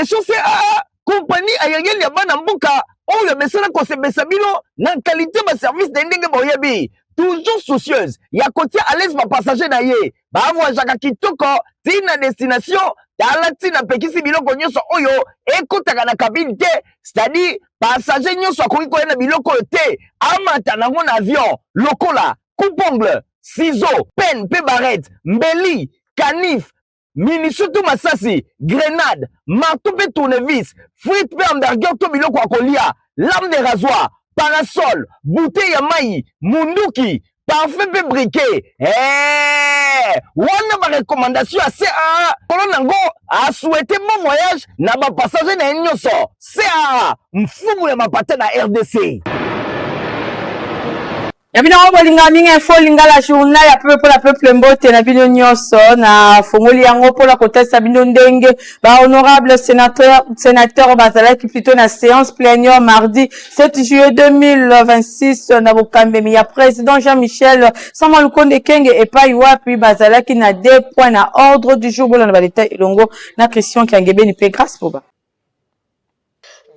Aviation CAA, compagnie aérienne ya bana mboka oyo amesana kosepelisa bino na qualité ba service na ye ndenge boyebi. Toujours soucieuse ya kotia à l'aise ba passagers na ye, bavoyageaka kitoko ti na destination. Tala ntina apekisi biloko nyonso oyo ekotaka na cabine te, c'est-à-dire passager nyonso akoki koya na biloko oyo te, amata nango na avion lokola coupe-ongle, ciseaux, penne mpe barrette, mbeli, canif, munition to masasi, grenade, marteau mpe tournevis, frites mpe hamburger to biloko ya kolia, lame de rasoir, parasol, bouteille ya mai, munduki, parfum mpe briquet. Hey! Wana ba recommandation ya CAA kolo nango a souhaite bon voyage na ba passager na ye nyonso. CAA mfumu ya mapata na RDC. Ya bino yango bolinga mingi info lingala journal ya peuple mpona peuple mbote na bino nyonso na fongoli yango mpona kotalisa bino ndenge ba honorable sénateur sénateur bazalaki plutôt na séance plénière mardi 7 juillet 2026 na bokambemi ya président Jean-Michel Sama Lukonde Kenge epai wapi bazalaki na deux points na ordre du jour. Bolanda ba détail elongo na Christian Kiangebeni mpe Grâce Poba.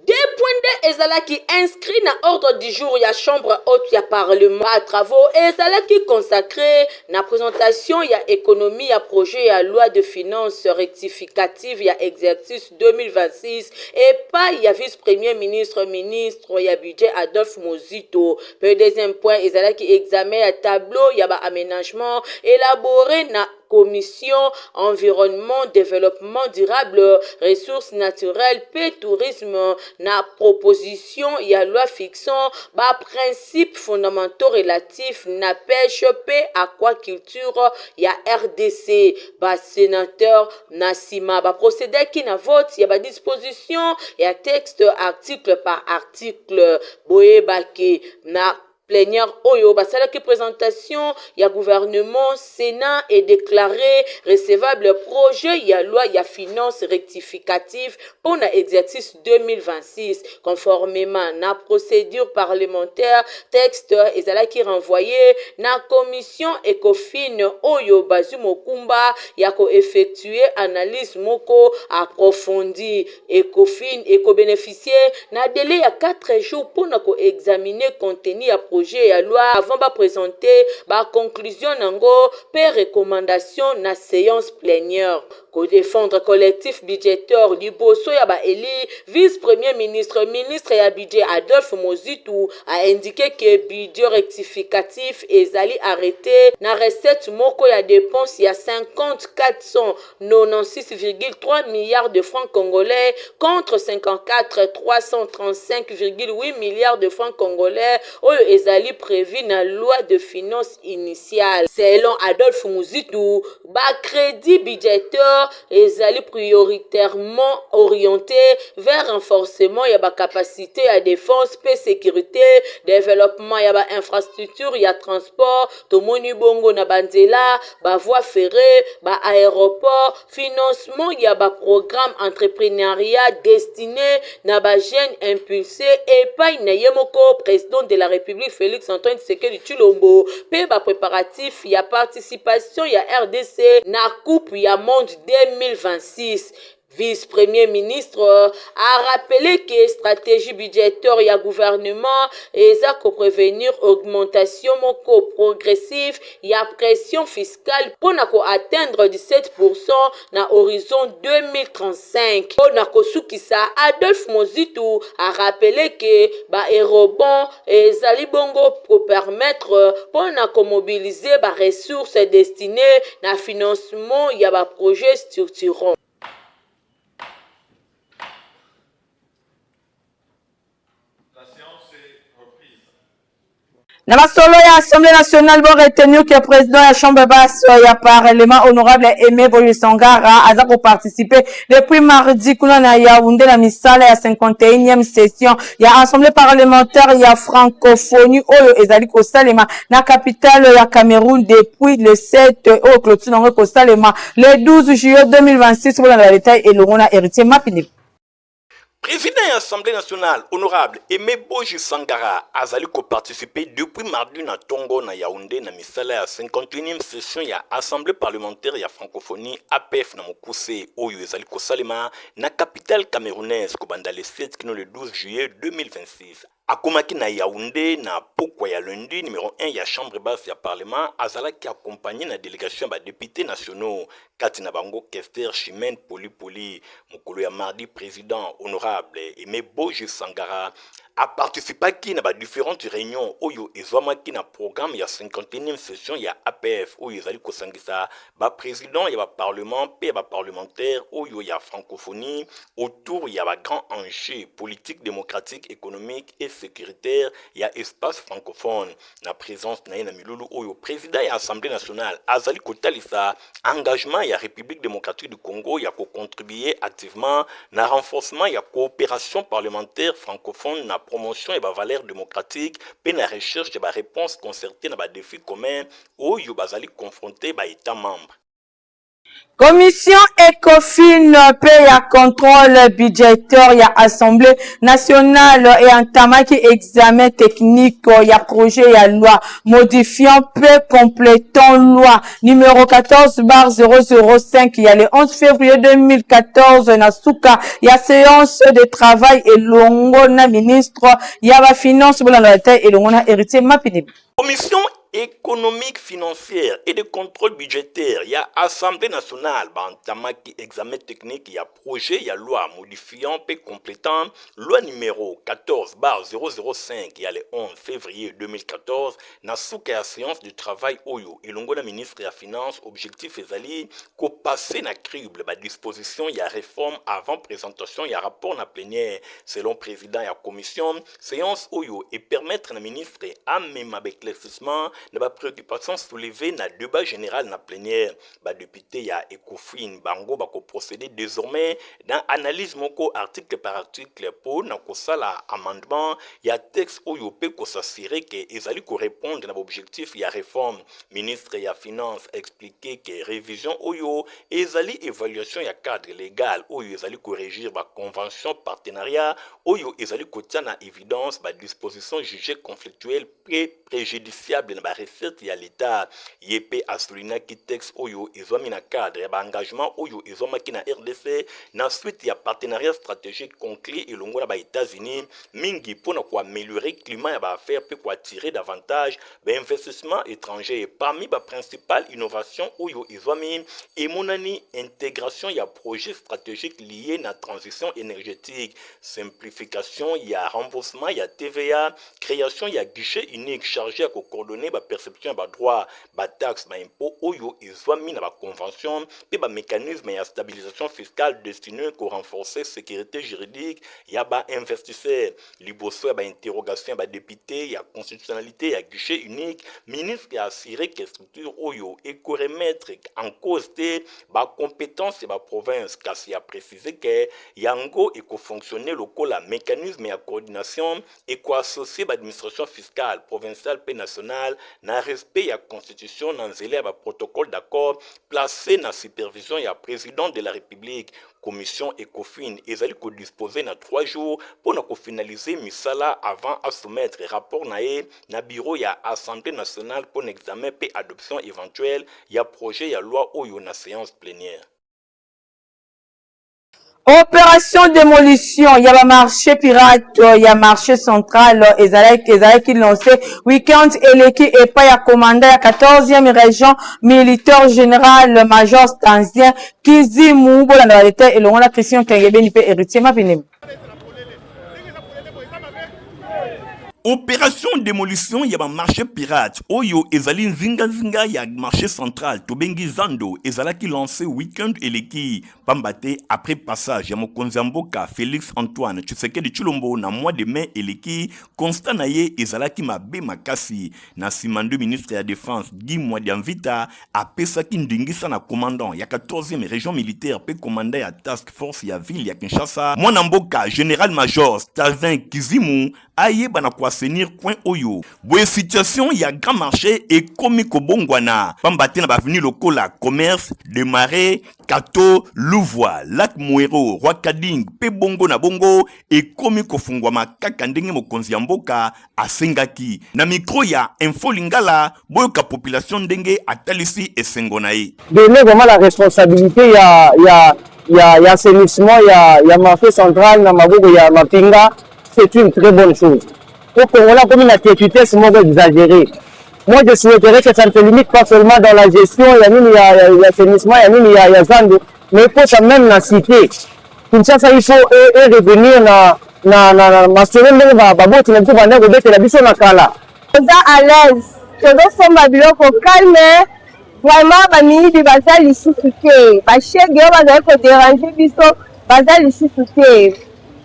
Deux points nde ezalaki inscrit na ordre du jour ya chambre haute ya parlement. Ba travaux ezalaki consacré na présentation ya économie ya projet ya loi de finances rectificative ya exercice 2026 epai ya vice-premier ministre, ministre ya budget Adolphe Muzito. Pe deuxième point ezalaki examen ya tableau ya ba aménagement élaboré na commission environnement, développement durable, ressources naturelles pe tourisme na proposition ya loi fixant ba principes fondamentaux relatifs na pêche pe aquaculture ya RDC. Ba sénateurs na sima ba procédaki na vote ya ba dispositions ya texte article par article. Boyebaki na plénière oyo basalaki présentation ya gouvernement, Sénat et déclaré recevable projet ya loi ya finances rectificative pour na exercice 2026. Conformément na procédure parlementaire, texte ezalaki renvoyé na commission Ecofin oyo bazwi mokumba ya koeffectuer analyse moko approfondie. Ecofin ekobénéficier na délai ya 4 jours mpona koexaminer contenu ya projet ya loi avant baprésenter baconclusion nango mpe recommandation na séance plénière. Kodéfendre collectif budgétaire liboso ya baeli, vice-premier ministre, ministre ya budget Adolphe Muzito a indiqué que budget rectificatif ezali arrêté na recette moko ya dépense ya 54 496,3 milliards de francs congolais contre 54 335,8 milliards de francs congolais oyo ezali prévu na loi de finances initiale. Selon Adolphe Muzito, bacrédit budgétaire ezali prioritairement orienté vers renforcement ya bacapacité ya défense mpe sécurité, développement ya bainfrastructure ya transport, tomoni bongo na banzela, bavoie ferrée, baaéroport, financement ya baprogramme entrepreneuriat destiné na bajeune impulsé epai na ye moko président de la République Félix Antoine Tshisekedi Tshilombo, mpe bapréparatif ya participation ya RDC na Coupe ya monde 2026. Vice-premier ministre a rappelé que stratégie budgétaire ya gouvernement eza koprévenir augmentation moko progressive ya pression fiscale mpona koatteindre 17% na horizon 2035. Mpona kosukisa, Adolphe Muzito a rappelé que baeurobond ezali bongo kopermettre mpona komobiliser baressources destinées na financement ya baprojet structurant. La séance est reprise. Na masolo ya Assemblée nationale, bo retenir que président ya chambre basse ya parlement, honorable Aimé Boji Sangara, aza koparticiper depuis mardi kuna na Yaoundé na misala ya 51e session ya Assemblée parlementaire ya francophonie oyo ezali kosalema na capitale ya Cameroun depuis le 7, oyo clôture nango ekosalema le 12 juillet 2026. Bolanda ba détail elongo na Héritier Mapine. Président ya Assemblée nationale, honorable Aimé Boji Sangara, azali koparticiper depuis mardi na tongo na Yaoundé na misala ya 51e session ya Assemblée parlementaire ya francophonie APF na mokuse oyo ezali kosalema na capitale camerounaise kobanda le 7 kino le 12 juillet 2026. Akomaki na Yaounde na pokwa ya lundi. Numero 1 ya chambre basse ya parlement azalaki accompagné na délégation ya badéputés nationaux, kati na bango Kester Chimène Polipoli. Mokolo ya mardi, président honorable Aimé Boji Sangara aparticipaki na badifférentes réunions oyo ezwamaki na programme ya 51e session ya APF, oyo ezali kosangisa baprésident ya baparlement mpe ya baparlementaire oyo ya francophonie autour ya bagrand enjeu politique, démocratique, économique et sécuritaire ya espace francophone. Na présence na ye na milulu oyo, président ya Assemblée nationale azali kotalisa engagement ya République démocratique du Congo ya kocontribuer activement na renforcement ya coopération parlementaire francophone, na promotion ya bavaleur démocratique mpe na recherche ya baréponse concertée na badéfi commun oyo bazali confronté baétat membre. Commission ECOFIN mpe ya contrôle budgétaire ya Assemblée nationale eyantamaki examen technique ya projet ya loi modifiant mpe complétant loi numéro 14/005 ya le 11 février 2014 na suka ya séance de travail elongo na ministre ya bafinance. Bolanda te elongo na Héritier Mapinibi. Commission économique, financière et de contrôle budgétaire ya Assemblée nationale bantamaki examen technique ya projet ya loi modifiant mpe complétant loi numéro 14/005 ya le 11 février 2014 na suka ya séance de travail oyo elongo na ministre ya finance. Objectif ezali kopasser na crible badisposition ya réforme avant présentation ya rapport na plénière. Selon président ya commission, séance oyo epermettre na ministre amema baéclaircissement na bapréoccupation soulevée na débat général na plénière. Badéputé ya Ecofin, bango bakoprocéder désormais dans analyse moko article par article mpo na kosala amendement ya texte oyo mpe kos'assurer ke ezali korépondre na baobjectif ya réforme. Ministre ya finance expliqué ke révision oyo ezali évaluation ya cadre légal oyo ezali korégir baconvention partenariat oyo ezali kotia na évidence badisposition jugée conflictuelle mpe préjudiciable na barecette ya l'État. Ye mpe asoulignaki texte oyo ezwami na cadre ya baengagement oyo ezwamaki na RDC na suite ya partenariat stratégique conclu elongo na baÉtats-Unis, mingi mpona koaméliorer climat ya baaffaire mpe koattirer davantage bainvestissement étranger. Parmi baprincipale innovation oyo ezwami, emonani intégration ya projet stratégique lié na transition énergétique, simplification ya remboursement ya TVA, création ya guichet unique chargé ya kocoordonner baperception ya badroit, bataxe, baimpôt oyo ezwami na baconvention mpe bamécanisme ya stabilisation fiscale destiné korenforcer sécurité juridique ya bainvestisseur. Liboso ya bainterrogation ya badéputé ya constitutionnalité ya guichet unique, ministre ya assuré ke structure oyo ekoremettre en cause te bacompétence ya baprovince, kasi ya précise ke yango ekofonctionne lokola mécanisme ya coordination ekoassocie baadministration fiscale provinciale mpe nationale na respect ya constitution, na nzela ya baprotocole d'accord placé na supervision ya président de la République. Commission Ecofin ezali kodispose na 3 jours mpo na kofinalize misala avant asoumettre rapport na ye na bureau ya Assemblée nationale mpo na examen mpe adoption éventuelle ya projet ya loi oyo na séance plénière. Opération démolition ya bamarché pirate ya marché central ezalaki lancé weekend eleki epai ya commandant ya 14e région militaire, général major Stanzien Kizimu. Bolanda badétail elongo na Christian Kengebeni mpe Héritier Mapinemi. Opération démolition ya bamarché pirate oyo ezali nzingazinga ya marché central, tobengi zando, ezalaki lancé weekend eleki, pamba te après passage ya mokonzi ya mboka Félix Antoine Tshisekedi Tshilombo na mois de mai eleki, constat na ye ezalaki mabe makasi. Na nsima nde ministre ya défense Guy Mwadiamvita apesaki ndingisa na commandant ya 14e région militaire mpe commandant ya task force ya ville ya Kinshasa, mwana mboka général major Stavin Kizimu, ayeba na koassurer koassainir coin oyo. Boye situation ya grand marché ekomi kobongwana pamba te na ba avenue lokola Commerce, de Marais, Kato, Luvua, Lac Moero, Rwakading pe bongo na bongo ekomi kofungwama kaka ndenge mokonzi ya mboka asengaki. Na micro ya Info Lingala, boyoka population ndenge atalisi esengo na ye. Donner vraiment la responsabilité ya ya ya ya assainissement ya ya marché central na maboko ya mapinga, c'est une très bonne chose. Po Congolais akomi na quiétutesse moko exagérée. Moi je souhaiterais que ça ne se limite pas seulement dans la gestion ya nini ya ya ya assainissement ya nini ya ya zando, mais ekosa même na cité. Kinshasa il faut e, e revenir na na na, na masolo ndenge ba baboti na biso bandaki kobetela biso na kala. Toza à l'aise, tozosomba biloko calme, vraiment ba miyibi baza lisusu te, ba chegue oyo bazali ko deranger biso baza lisusu te.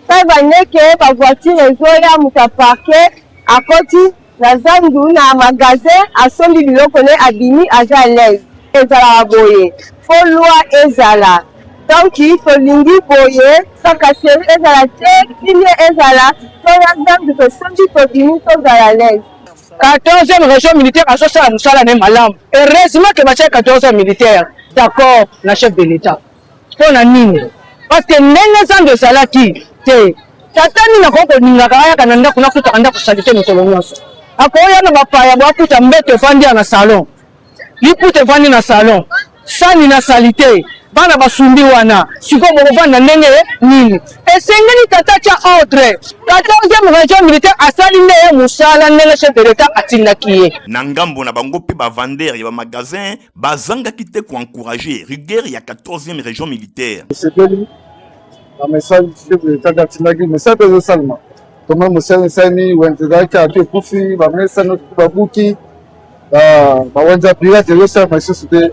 Preuve en est que ba voiture ezoya moto a parke akoti na zandu na magasin asombi biloko ne abimi aza à l'aise. Ezalaka boye faut loi ezala donc tolingi boye tracasserie ezala te kimia ezala toya zandu tosombi tobimi tozala à l'aise. 14e région militaire azosala mosala na ye malamu. Heureusement que batiaki 14e militaire d'accord na chef de l'État. Mpo na nini? Parce que ndenge zando ezalaki te, tata nini akoki kolingaka ayaka na ndako nakutaka ndako salite mikolo nyonso? Akoya na bapaya bo akuta mbeto efandi ya na salon, liputa efandi na salon, sani na salite, bana basumbi wana, sikoyo bokovanda ndenge nini? Esengeli tata atya ordre. 14e region militaire asali nde mosala ndenge chef de l'etat atindaki ye. Na ngambo na bango mpe ba vendeurs ya ba magasins Bazangaki te ko encourager rigueur ya 14e region militaire. Tosepeli na message chef de l'etat atindaki, message mpe ezosalema toma mosala esalemi, wenze ezalaki atu ekufi, bamesa nyonso babuki, bawenze ya pirate ezosalema lisusu te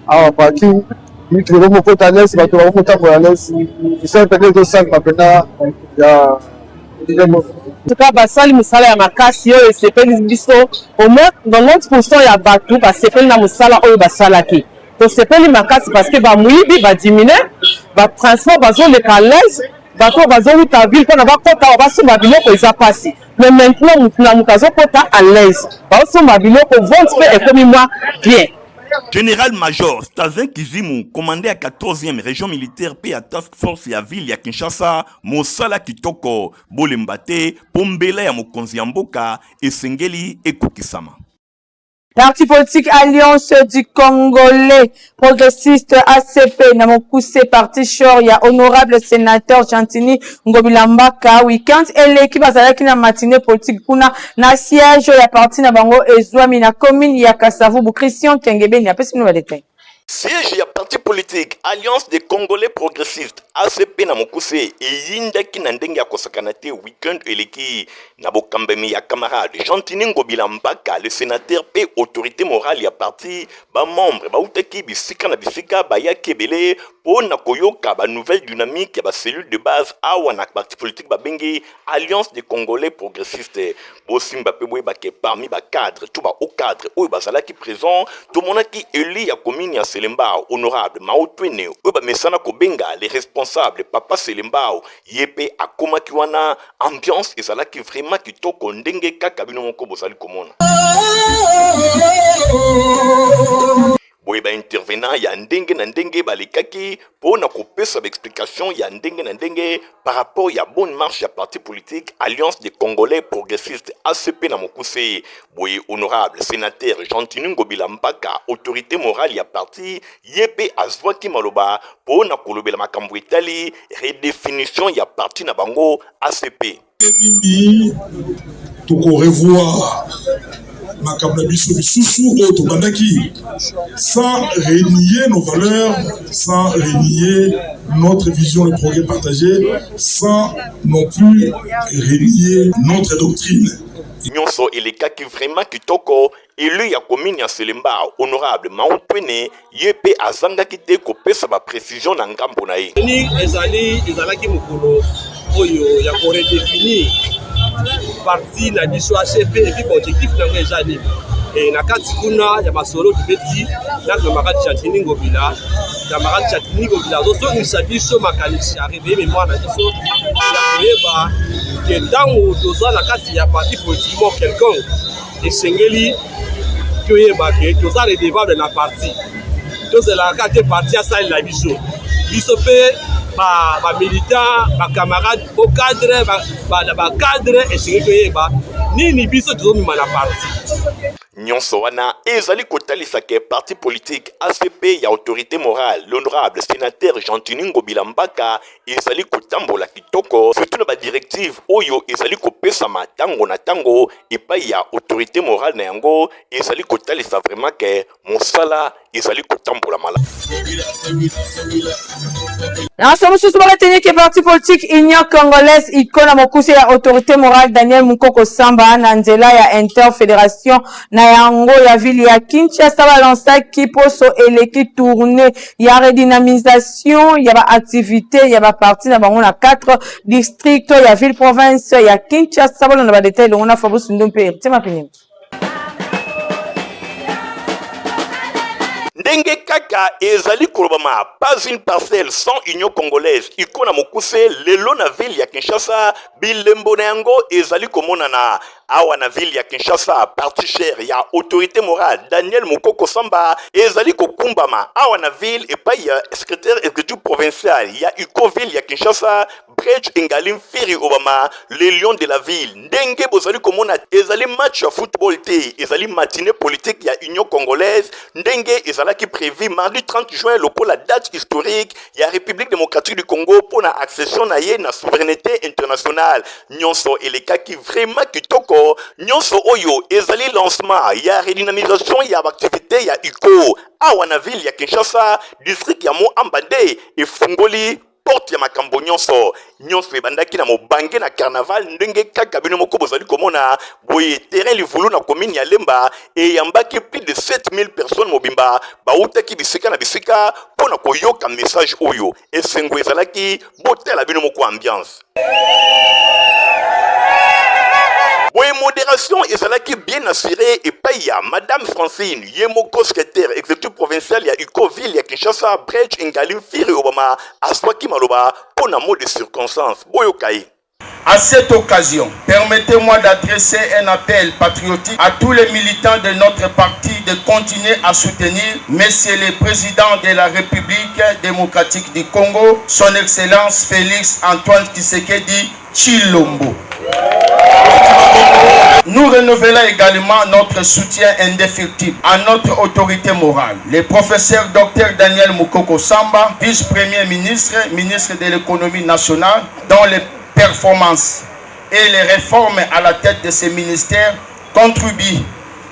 awa parking mituka ekomokota lesi, bato bakomotambola lesi, misala mpenza ezosalema mpenza ya Tuka basali mosala ya makasi oyo esepeli biso au moins 90% ya bato basepeli na mosala oyo basalaki. Tosepeli makasi parce que bamoyibi badiminue, batransport bazoleka à l'aise, bato oyo bazowuta ville mpona bakota awa basomba biloko eza mpasi, mais maintenant motu na moto azokota à l'aise, baosomba biloko, vente mpe ekomi mwa bien. General Major Stazin Kizimu, commandant ya 14e region militaire mpe ya task force ya ville ya Kinshasa, Mosala kitoko, bolemba te po mbela ya mokonzi ya mboka esengeli ekokisama. Parti politique Alliance du Congolais Progressiste ACP na mokuse parti shore ya honorable sénateur Gentiny Ngobila Mbaka week-end eleki bazalaki na matinée politique kuna na siège ya parti na bango ezwami na commune ya Kasavubu. Christian Kengebeni apesi bino ba détails. Siège ya parti politique Alliance des Congolais Progressistes, ACP na mokuse, eyindaki na ndenge ya kosakana te week-end eleki na bokambami ya camarade Gentiny Ngobila Mbaka, le senateur mpe autorite morale ya parti. Ba membres bautaki bisika na bisika bayaki ebele mpo na koyoka ba nouvelles dynamiques ya ba cellules de base awa na parti politique babengi Alliance des Congolais Progressistes. Bosimba pe boyeba ke parmi ba cadres to ba hauts cadres oyo bazalaki present, tomonaki elu ya commune ya Selembao, honorable Mao Twene, oyo bamesana kobenga le responsable Papa Selembao, ye pe akomaki wana. Ambiance ezalaki vraiment kitoko ndenge kaka bino moko bozali komona. Boye ba intervenants ya ndenge na ndenge balekaki po na kopesa ba explications ya ndenge na ndenge par rapport ya bonne marche ya parti politique Alliance des Congolais Progressistes, ACP na mokuse. Boye honorable senateur Gentiny Ngobila Mbaka, autorite morale ya parti, ye pe azuaki maloba po na kolobela makambo etali redefinition ya parti na bango ACP. Nini toko revoir makambo na biso misusu oyo tobandaki sans renier nos valeurs, sans renier notre vision, le progrès partagé, sans non plus renier notre doctrine. Nyonso elekaki vraiment kitoko. Elu ya commune ya Selembao, honorable Mao Twene, ye pe azangaki te kopesa ba precisions na ngambo na ye. Ezali ezalaki mokolo oyo ya ko redefinir parti na biso ACP et puis objectif na yango eza nini. E na kati kuna ya masolo tobeti na camarade Gentiny Ngobila. Camarade Gentiny Ngobila azozongisa biso makanisi ya reveiller mémoire na biso ya koyeba Ke ntango toza na kati ya parti politique moko quelconque, esengeli toyeba ke toza redevable na parti. Tozelaka kaka te parti asalela biso. Biso mpe bamilitant, ba bacamarade au cadre, bacadre, ba esengeli toyeba nini biso tozomema na parti. Nyonso wana ezali kotalisa ke parti politique ACP ya autorite morale l'honorable senateur Gentiny Ngobila Mbaka ezali kotambola kitoko, surtout na ba directives oyo ezali kopesama tango na tango epai ya autorite morale na yango, ezali kotalisa vraiment ke mosala ezali kotambola malamu. Na nso mosusu bakateni ke parti politique Union Congolaise iko na mokuse ya autorité morale Daniel Mukoko Samba na nzela ya interfederation na yango ya ville ya Kinshasa balansaki poso eleki tournée ya redynamisation ya ba activité ya ba parti na bango na 4 district ya ville province ya Kinshasa. Bolanda ba detail elongo na Fabrice Ndombe mpe Héritier Mapinimbi. Ndenge kaka ezali kolobama, pas une parcelle sans Union congolaise iko na mokuse lelo na ville ya Kinshasa, bilembo na yango ezali komonana awa na ville ya Kinshasa. Parti cher ya autorité morale Daniel Mukoko Samba ezali kokumbama awa na ville epai ya secrétaire exécutif provincial ya UCO ville ya Kinshasa Bridge Engali Mfiri Obama, le lion de la ville. Ndenge bozali komona ezali match ya football te, ezali matinée politique ya Union congolaise ndenge ezalaki prévu mardi 30 juin lokola date historique ya République démocratique du Congo mpo na accession na ye na souveraineté internationale. Nyonso elekaki vraiment kitoko. Nyonso oyo ezali lancement ya redynamisation ya activité ya UCO awa na ville ya Kinshasa, district ya Mont-Amba nde efungoli porte ya makambo nyonso. Nyonso ebandaki na mobange na carnaval, ndenge kaka bino moko bozali komona boye. Terrain Livulu na commune ya Lemba eyambaki plus de 7000 personnes mobimba bautaki bisika na bisika mpo na koyoka message oyo. Esengo ezalaki, botala bino moko ambiance. Boye moderation ezalaki bien assurée epai ya Madame Francine ye moko secrétaire exécutif provincial ya UCO ville ya Kinshasa. Bridge Ngali Mfiri Obama azwaki maloba mpo na mot de circonstance. Boyoka ye. À cette occasion, permettez-moi d'adresser un appel patriotique à tous les militants de notre parti de continuer à soutenir Monsieur le Président de la République démocratique du Congo, Son Excellence Félix Antoine Tshisekedi Tshilombo. Nous renouvelons également notre soutien indéfectible à notre autorité morale, le professeur Dr Daniel Mukoko Samba, vice-premier ministre, ministre de l'économie nationale, dont les performances et les réformes à la tête de ce ministère contribuent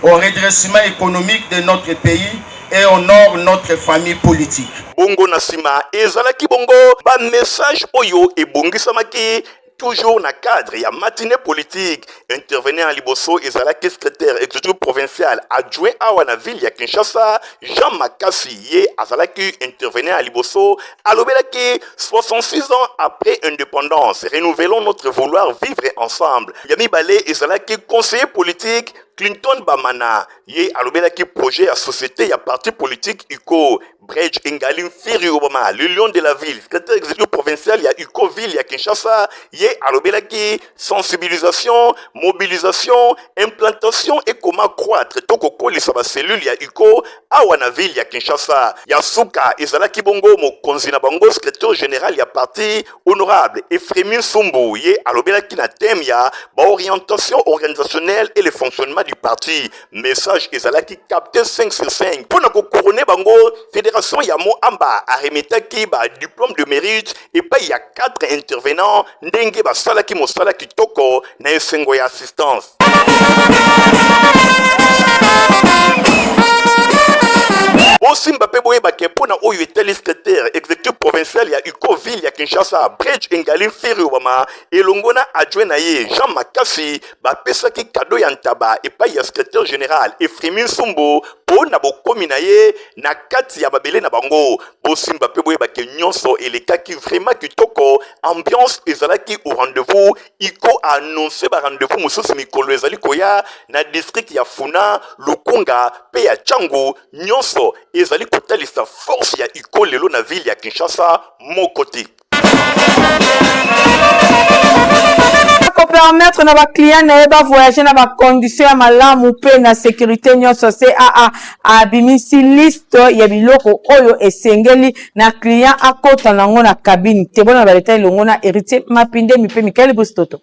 au redressement économique de notre pays et honorent notre famille politique. Bongo na sima ezalaki bongo ba message oyo ebongisamaki toujours na cadre ya matinée politique. Intervenant ya liboso ezalaki secrétaire exécutif provincial adjoint awa na ville ya Kinshasa Jean Makasi. Ye azalaki intervenant ya liboso, alobelaki 66 ans après indépendance, renouvelons notre vouloir vivre ensemble. Ya mibale ezalaki conseiller politique Clinton Bamana, ye alobelaki projet ya société ya parti politique UCO. Bridge Engali Mfiri Obama, le lion de la ville, secrétaire exécutif provincial ya UCO ville ya Kinshasa, ye alobelaki sensibilisation, mobilisation, implantation et comment croître to kokolisa ba cellule ya UCO awa na ville ya Kinshasa. Ya suka ezalaki bongo mokonzi na bango secrétaire général ya parti honorable Ephraim Sumbu, ye alobelaki na thème ya ba orientation organisationnelle et le fonctionnement du parti. Message ezalaki capté 5 sur 5. Mpo na kokorone bango, fédération ya Mont-Amba aremetaki ba diplôme de mérite epai ya 4 intervenants ndenge basalaki mosala kitoko na esengo ya assistance. Bosimba mpe boyeba ke mpo na oyo etali secrétaire exécutif provincial ya UCO ville ya Kinshasa Bridge Engali Mfiri Obama elongo na adjoint na ye Jean Makasi bapesaki kado ya ntaba epai ya secrétaire général Ephraim Nsumbu mpo na bokomi na ye na kati ya mabele na bango. Bosimba mpe boyeba ke nyonso elekaki vraiment kitoko, ambiance ezalaki au rendez-vous. Iko a annonce ba rendez-vous mosusu mikolo ezali koya na district ya Funa, Lukunga mpe ya Tshangu. Nyonso ezali kotalisa force ya Iko lelo na ville ya Kinshasa moko te. kopermettre na baclient na ye bavoyage na bacondition ya malamu mpe na sécurité nyonso, CAA abimisi liste ya biloko oyo esengeli na client akota nango na cabine te. Bona baleta elongo na Héritier Mapindemi mpe Mikael Bustoto.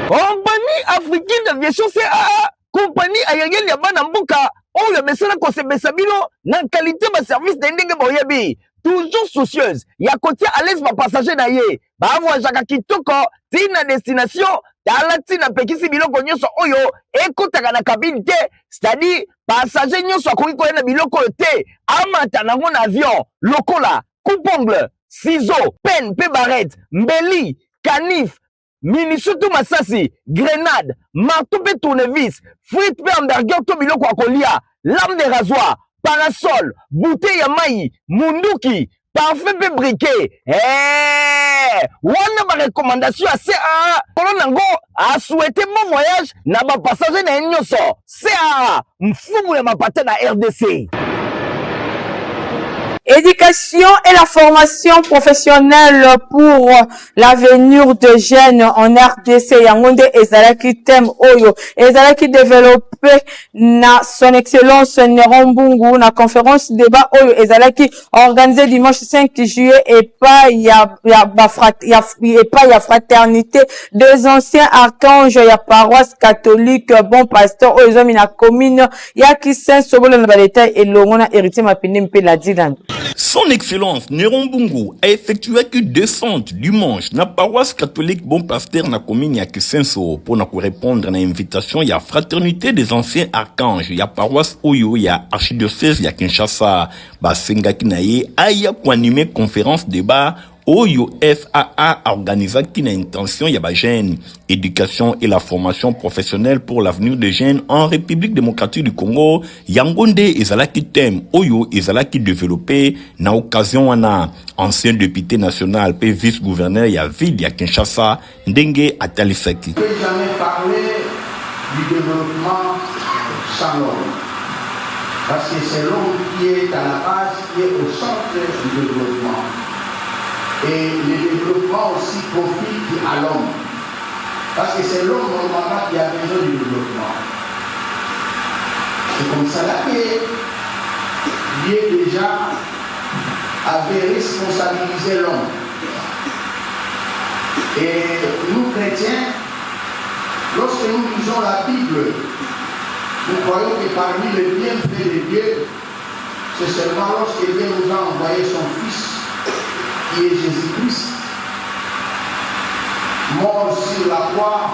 Compagnie africaine d'aviation CAA, compagnie aérienne ya bana mboka oyo amesana kosepesa bino na qualité baservice na ye ndenge boyebi, toujours soucieuse ya kotia à l'aise bapassager na ye, bavoyageaka kitoko ntina destination. Tala ntina apekisi biloko nyonso oyo ekotaka na cabine te, c'est-à-dire passager nyonso akoki koya na biloko oyo te amata nango na avion, lokola coupe-ongle, ciseau, penne mpe barrette, mbeli, canif, munition to masasi, grenade, marteau mpe tournevis, frite mpe hamburger to biloko ya kolia, lame de rasoir, parasol, bouteille ya mai, munduki, parfum mpe briquet. Hey! Wana barecommandation ya CAA. Kolo nango asouhaite bon voyage na bapassager na ye nyonso. CAA, mfumu ya mapata na RDC. Éducation et la formation professionnelle pour l'avenir de jeunes en RDC, yango nde ezalaki thème oyo ezalaki développé na Son Excellence Néron Mbungu na conférence débat oyo ezalaki organisé dimanche 5 juillet epai ya Fraternité des anciens archanges ya paroisse catholique Bon Pasteur oyo ezwami na commune ya Kisenso. Bolanda badétail elongo na Héritier Mapinde mpe Ladilando. Son Excellence Néron Mbungu a effectué une descente dimanche na paroisse catholique Bon Pasteur na commune ya Kisenso pour na répondre à l'invitation ya Fraternité des anciens archanges ya paroisse oyo ya archidiocèse ya Kinshasa. Basengaki na ye aya koanimer conférence débat oyo FAA organisaki na intention ya bajeunes. Éducation et la formation professionnelle pour l'avenir des jeunes en République démocratique du Congo, yango nde ezalaki thème oyo ezalaki développé na occasion wana. Ancien député national pe vice-gouverneur ya ville ya Kinshasa, ndenge atalisaki. Ne jamais parler du développement sans l'homme. Parce que c'est l'homme qui est à la base, qui est au centre du développement. Et le développement aussi profite à l'homme. Parce que c'est l'homme normalement qui a besoin du développement. C'est comme ça là que Dieu déjà avait responsabilisé l'homme. Et nous chrétiens, lorsque nous lisons la Bible, nous croyons que parmi les bienfaits de Dieu, c'est seulement lorsque Dieu nous a envoyé son Fils, qui est Jésus-Christ, mort sur la croix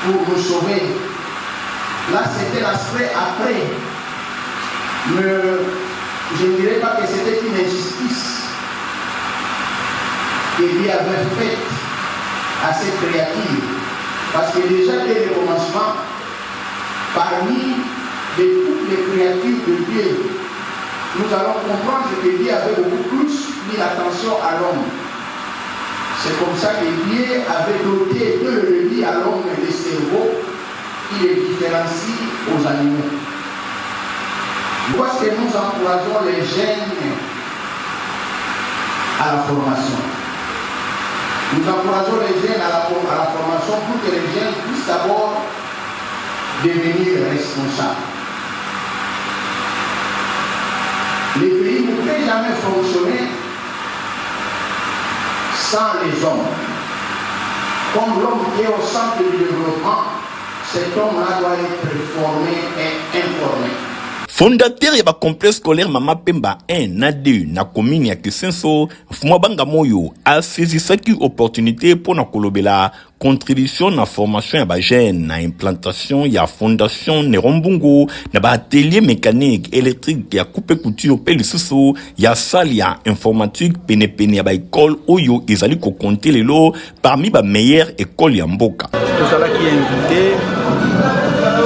pour nous sauver. Là, c'était l'aspect après. Mais je ne dirais pas que c'était une injustice que Dieu avait faite à cette créature. Parce que déjà dès le commencement, parmi de toutes les créatures de Dieu, nous allons comprendre que Dieu avait beaucoup plus mis l'attention à l'homme. C'est comme ça que Dieu avait doté de le lit à l'homme le cerveau qui les différencie aux animaux. Parce que nous encourageons les jeunes à la formation. Nous encourageons les jeunes à la formation pour que les jeunes puissent d'abord devenir responsables. Les pays ne peuvent jamais fonctionner sans les hommes. Comme l'homme qui est au centre du développement, cet homme-là doit être formé et informé. Fondateur ya bacomplexe scolaire Mama Pemba 1 na 2 na commune ya Kisenso, Fuma Banga Moyo, asaisissaki opportunité mpona kolobela contribution na formation ya bajeunes na implantation ya Fondation Néron Mbungu na baatelier mécanique, électrique, ya coupe couture mpe lisusu ya salle ya informatique penepene ya baekole oyo ezali kocompter lelo parmi bameilleure école ya mboka. Tozalaki invité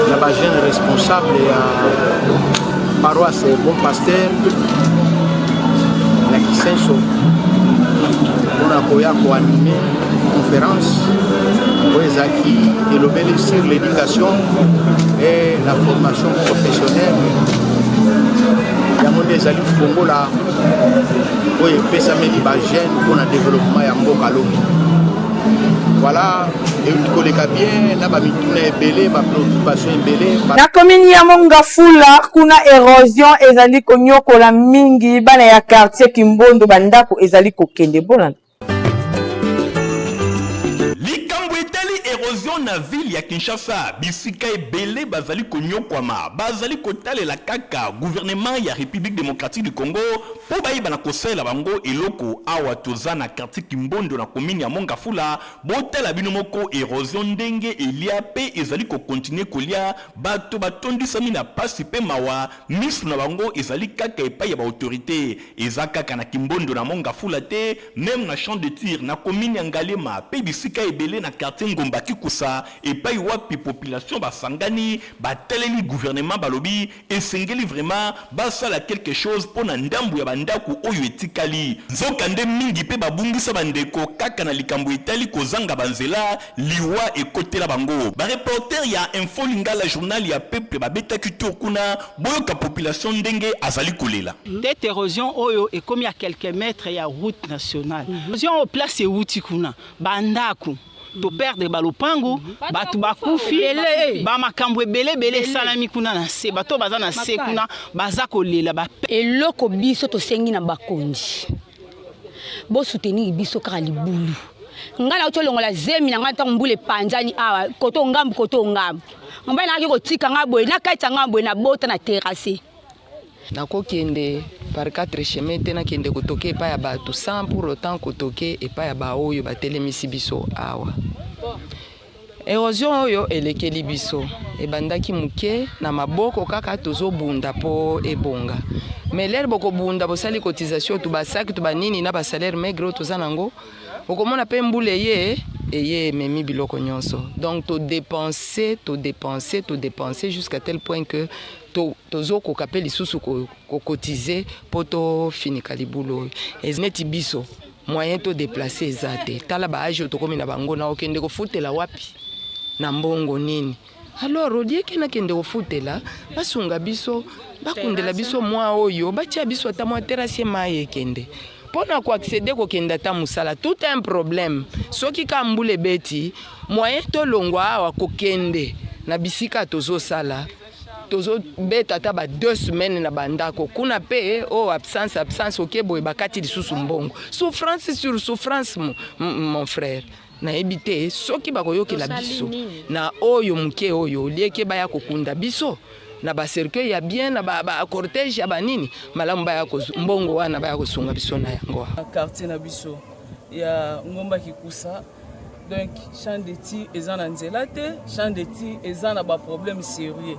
na bajeune responsable ya paroisse Bon Pasteur na Kisenso mpona koya koanimer conférence oyo ezalaki elobeli sur l'éducation et la formation professionnelle. Yango nde ezali fongola oyo epesameli bajeune mpona développement ya mboka lobi. Voilà. Euti koleka bien na ba mituna ebele, ba preoccupation ebele. Na commune ya Mongafula, kuna erosion ezali konyokola mingi bana ya quartier Kimbondo, ba ndako ezali kokende. Bolanda. Likambo etali erosion na ville ya Kinshasa, bisika ebele bazali konyokwama, bazali kotalela kaka gouvernement ya Republique democratique du Congo mpo bayeba na kosalela bango eloko. Awa toza na quartier Kimbondo na commune ya Mont-Ngafula, botala bino moko erosion ndenge elia mpe ezali ko continuer kolia, bato batondisami na pasi mpe mawa, misu na bango ezali kaka epai ya ba autorites. Eza kaka na Kimbondo na Mont Ngafula te, meme na Champ de Tir na commune ya Ngaliema pe bisika ebele na quartier Ngomba Kikusa epai wapi population basangani bataleli gouvernement balobi esengeli vraiment basala quelque chose po na ndambu ya ba ndaku oyo etikali. Nzoka nde mingi pe babungisa ba ndeko kaka na likambo etali kozanga ba nzela, liwa ekotela bango. Ba reporters ya Info Lingala journal ya peuple babetaki tour kuna, boyoka population ndenge azali kolela. Tete erosion oyo ekomi à quelques mètres ya route nationale. Erosion oyo place ewuti kuna ba ndaku to perdre ba lopango, bato bakufi, ba makambo ebele ebele esalami kuna na se, bato baza na se kuna baza kolela ba Eloko biso tosengi na bakonzi bo soutenir biso kaka libulu. Ngai nauti olongola zemi na ngai ntango mbula epanzani awa koto ngambu koto ngambu, mobali nangaki kotika ngai boye nakatisa ngai boye nabota na terrasse. Nakokende par 4 chemins te, nakende kotoke epai ya bato sans pour autant kotoke epai ya baoyo batelemisi biso awa. Erosion oyo elekeli biso, ebandaki moke na maboko kaka tozobunda po ebonga. Mais l'heure bokobunda bosali cotisation tu ba sac tu ba nini na ba salaire maigre oyo toza nango, okomona pe mbula eye eye ememi biloko nyonso. Donc to depenser, to depenser, to depenser jusqu'à tel point que to tozokoka pe lisusu ko ko cotiser po tofinika libulu oyo. Neti biso Moyen to deplacer eza te. Tala ba age oyo tokomi na bango na okende kofutela wapi? Na mbongo nini? Alors au lieu que nakende kofutela, basunga biso, bakundela biso mwa oyo, batia biso ata mwa terrasse mayi ekende. Mpo na ko acceder kokende ata mosala, tout un problème. Soki ka mbula ebeti, moyen tolongwa awa kokende na bisika tozosala, tozo beta ata ba deux semaines na ba ndako kuna pe oh absence absence oke boye bakati lisusu mbongo souffrance sur souffrance mon frère nayebi te soki bakoyokela biso na oyo moke oyo olieke baya kokunda biso na ba cercueil ya bien na ba, ba cortège ya banini malamu baya mbongo wana baya kosunga biso na yango quartier na biso ya ngomba kikusa Donc champ de tir eza na nzela te, champ de tir eza na ba problème sérieux.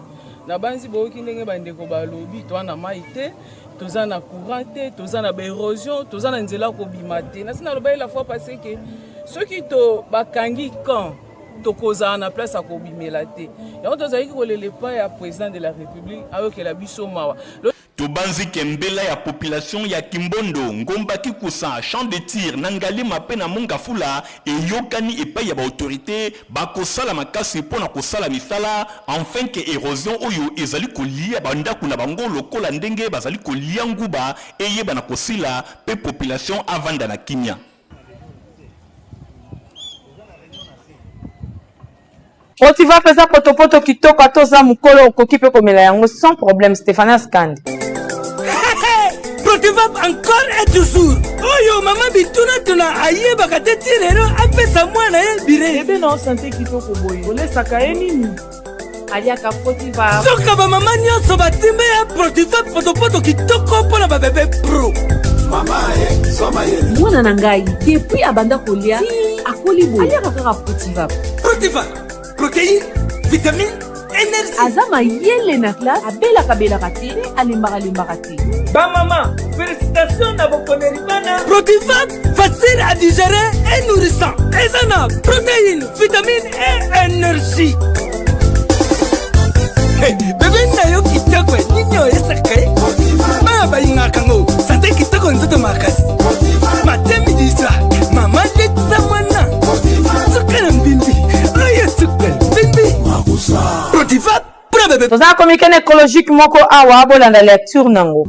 Nabanzi boyoki ndenge bandeko balobi, toza na mai te, toza na courant te, toza na ba érosion, toza na nzela kobima te. Nasi nalobaki la fois passée que soki to bakangi camp tokozala na place ya kobimela te. Yango tozalaki kolela epai ya président de la République ayokela biso mawa. Tobanzi ke mbela ya population ya Kimbondo, Ngomba Kikusa, Champ de Tir, na Ngaliema pe na Mont Ngafula eyokani epayi ya ba autorites bakosala makasi mpo na kosala misala enfin que erosion oyo ezali kolia ba ndaku na bango lokola ndenge bazali kolia nguba eyeba na kosila pe population avanda na kimia. Otiva peza potopoto kitoko ata oza mukolo okoki pe komela yango sans problème Stephanas Kandi. Protivap encore et toujours oyo mama bitunatuna ayebaka te ti lelo apesa mwana ye bire bebe na sante kitoko boye olesaka ye nini aliaka protivap soka bamama nyonso batimbe ya protivap potopoto kitoko mpo na babebe pro mwana na ngai depuis abanda kolia akoli boye aliaka kaka protivap protivap protéine vitamine énergie aza mayele na classe abelaka belaka te mpe alembaka lembaka te bamama félicitation na bokoneli bana protivap facile à digérer et nourrissant eza na protéine vitamine et énergie Hey, bebe na yo kitoko nini oyesaka ye bana balingaka ngo sante kitoko nzoto makasi matemi disa mama letisa mwana suka na mbimbi oyo suka mbimbi protiva Toza na communiqué na écologique moko awa bolanda lecture nango.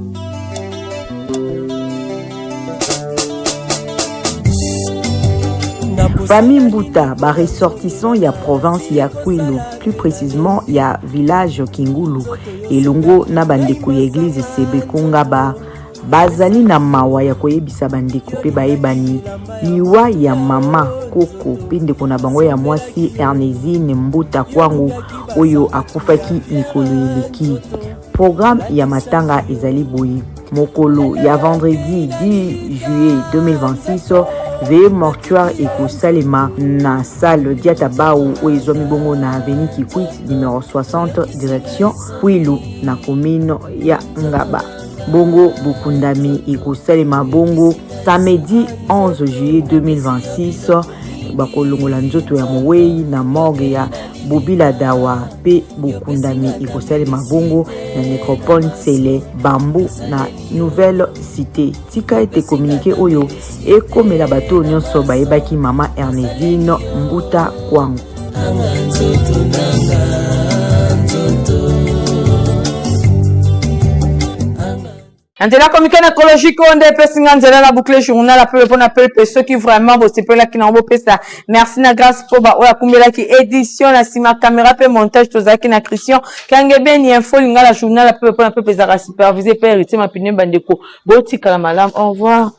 Famille Mbuta, ba ressortissants ya province ya Kwilu, plus précisément ya village Kingulu, elongo na bandeko ya église Sebeko Ngaba, bazali na mawa ya koyebisa bandeko mpe bayebani liwa ya mama koko mpe ndeko na bango ya mwasi Ernezine Mbuta Kwangu oyo akufaki mikolo eleki. Programme ya matanga ezali boye: mokolo ya vendredi 10 juillet 2026, veillée mortuaire ekosalema na salle Diata Bao oyo ezwami bongo na avenue Kikwit numero 60 direction Kwilu na commune ya Ngaba. Bongo bokundami ekosalema bongo samedi 11 juillet 2026. Bakolongola nzoto ya mowei na morgue ya Bobila Dawa mpe bokundami ekosalema bongo na necropole Nsele Bambu na Nouvelle Cité. Tika ete communiqué oyo ekomela bato oyo nyonso bayebaki mama Ernestine Mbuta Kwangu. Na nzela communiqué na écologique oyo nde epesi nga nzela na boucle journal apepe mpo na pepe. Soki vraiment bosepelaki nango, bopesa merci na Grâce mpo baoyo akumbelaki édition na nsima caméra mpe montage. Tozalaki na Christian Kangebeni. Info Lingala, journal apepe mpo na pepe, ezalaka supervisé mpe Héritier Mapine. Bandeko, botikala malamu, au revoir.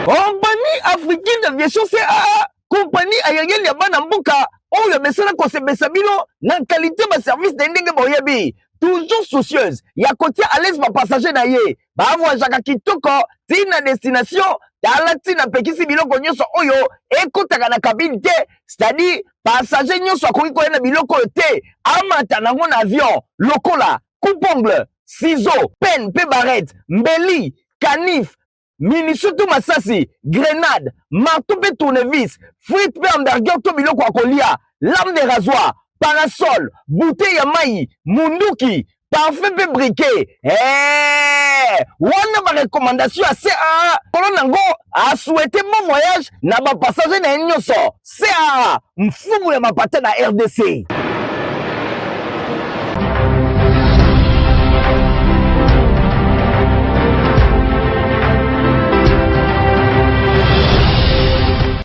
Compagnie africaine d'aviation CAA, compagnie aérienne ya bana mboka oyo amesana kosepesa bino na qualité baservice na ye ndenge boyebi, toujours soucieuse ya kotia à l'aise bapassager na ye bavoyageaka kitoko ntina destination. Tala ntina apekisi biloko nyonso oyo ekotaka na cabine te, c'est-à-dire passager nyonso akoki koya na biloko oyo te amata nango na avion, lokola coupe-ongle, ciseau, penne mpe barrette, mbeli, canif, munition to masasi, grenade, marteau mpe tournevis, frite mpe hamburger to biloko ya kolia, lame de rasoir, parasol, bouteille ya mai, munduki, parfum mpe briquet. Hey! Wana barecommandation ya CAA. Kolo nango asouhaite bon voyage na bapassager na ye nyonso. CAA, mfumu ya mapata na RDC.